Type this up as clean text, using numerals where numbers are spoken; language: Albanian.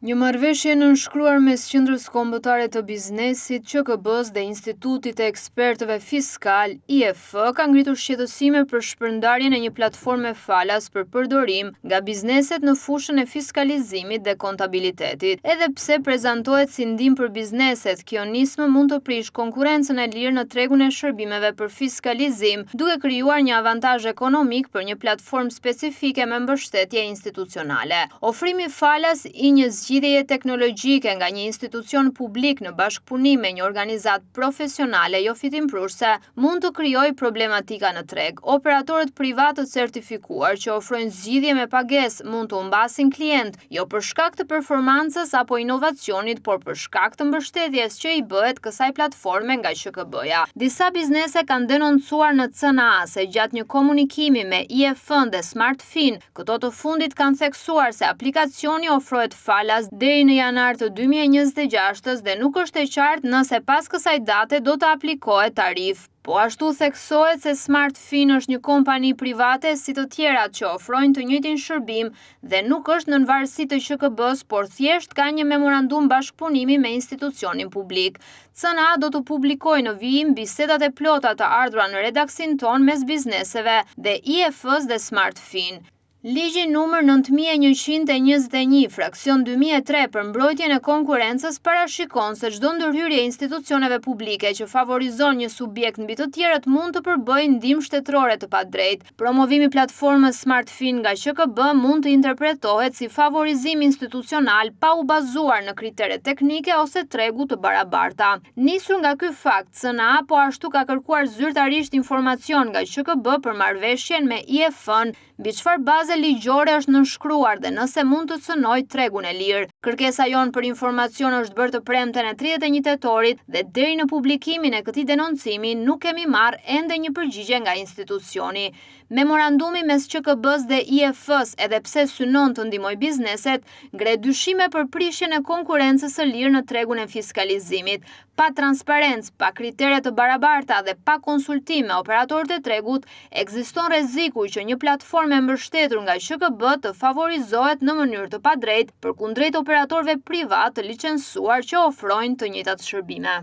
Një marrëveshje e nënshkruar mes Qendrës Kombëtare të Biznesit, QKB-së dhe Institutit të Ekspertëve Fiskalë, IEF, ka ngritur shqetësime për shpërndarjen e një platforme falas për përdorim nga bizneset në fushën e fiskalizimit dhe kontabilitetit. Edhe pse prezantohet si ndihmë për bizneset, kjo nismë mund të prishë konkurrencën e lirë në tregun e shërbimeve për fiskalizim, duke krijuar një avantazh ekonomik për një platformë specifike me mbështetje institucionale. Ofrimi falas i një zgjidhjeje teknologjike nga një institucion publik në bashkëpunim me një organizatë profesionale jofitimprurëse mund të krijojë problematika në treg. Operatorët privatë të certifikuar që ofrojnë zgjidhje me pagesë mund të humbasin klientë, jo për shkak të performancës apo inovacionit, por për shkak të mbështetjes që i bëhet kësaj platforme nga QKB-ja. Disa biznese kanë denoncuar në CNA se gjatë një komunikimi me IEF-në dhe SmartFin, Këto të fundit kanë theksuar se aplikacioni ofrohet falas deri në janar të 2026-ës dhe nuk është e qartë nëse pas kësaj date do të aplikohet tarifë. Po ashtu theksohet se SmartFin është një kompani private si të tjerat që ofrojnë të njëjtin shërbim dhe nuk është nën varësi të QKB-së, por thjesht ka një memorandum bashkëpunimi me institucionin publik. CNA do të publikojë në vijim bisedat e plota të ardhura në redaksinë tonë mes bizneseve dhe IEF-së dhe SmartFin. Ligji numër 9121, fraksion 2003 për mbrojtjen e konkurrencës parashikon se çdo ndërhyrje e institucioneve publike që favorizon një subjekt mbi të tjerët mund të përbëjë ndihmë shtetërore të padrejtë. Promovimi i platformës SmartFin nga QKB mund të interpretohet si favorizim institucional pa u bazuar në kritere teknike ose tregu të barabarta. Nisur nga ky fakt, CNA po ashtu ka kërkuar zyrtarisht informacion nga QKB për marrëveshjen me IEF-n, mbi çfarë baze ligjore është nënshkruar dhe nëse mund të cënojë tregun e lirë. Kërkesa jonë për informacion është bërë të premten e 31 tetorit dhe deri në publikimin e këtij denoncimi nuk kemi marrë ende një përgjigje nga institucioni. Memorandumi mes QKB-së dhe IEF-së, edhe pse synon të ndihmojë bizneset, ngre dyshime për prishjen e konkurrencës së lirë në tregun e fiskalizimit. Pa transparencë, pa kritere të barabarta dhe pa konsultim me operatorët e tregut, ekziston rreziku që një platformë e mbështetur nga QKB të favorizohet në mënyrë të padrejtë përkundrejt operatorëve privatë të licencuar që ofrojnë të njëjtat shërbime.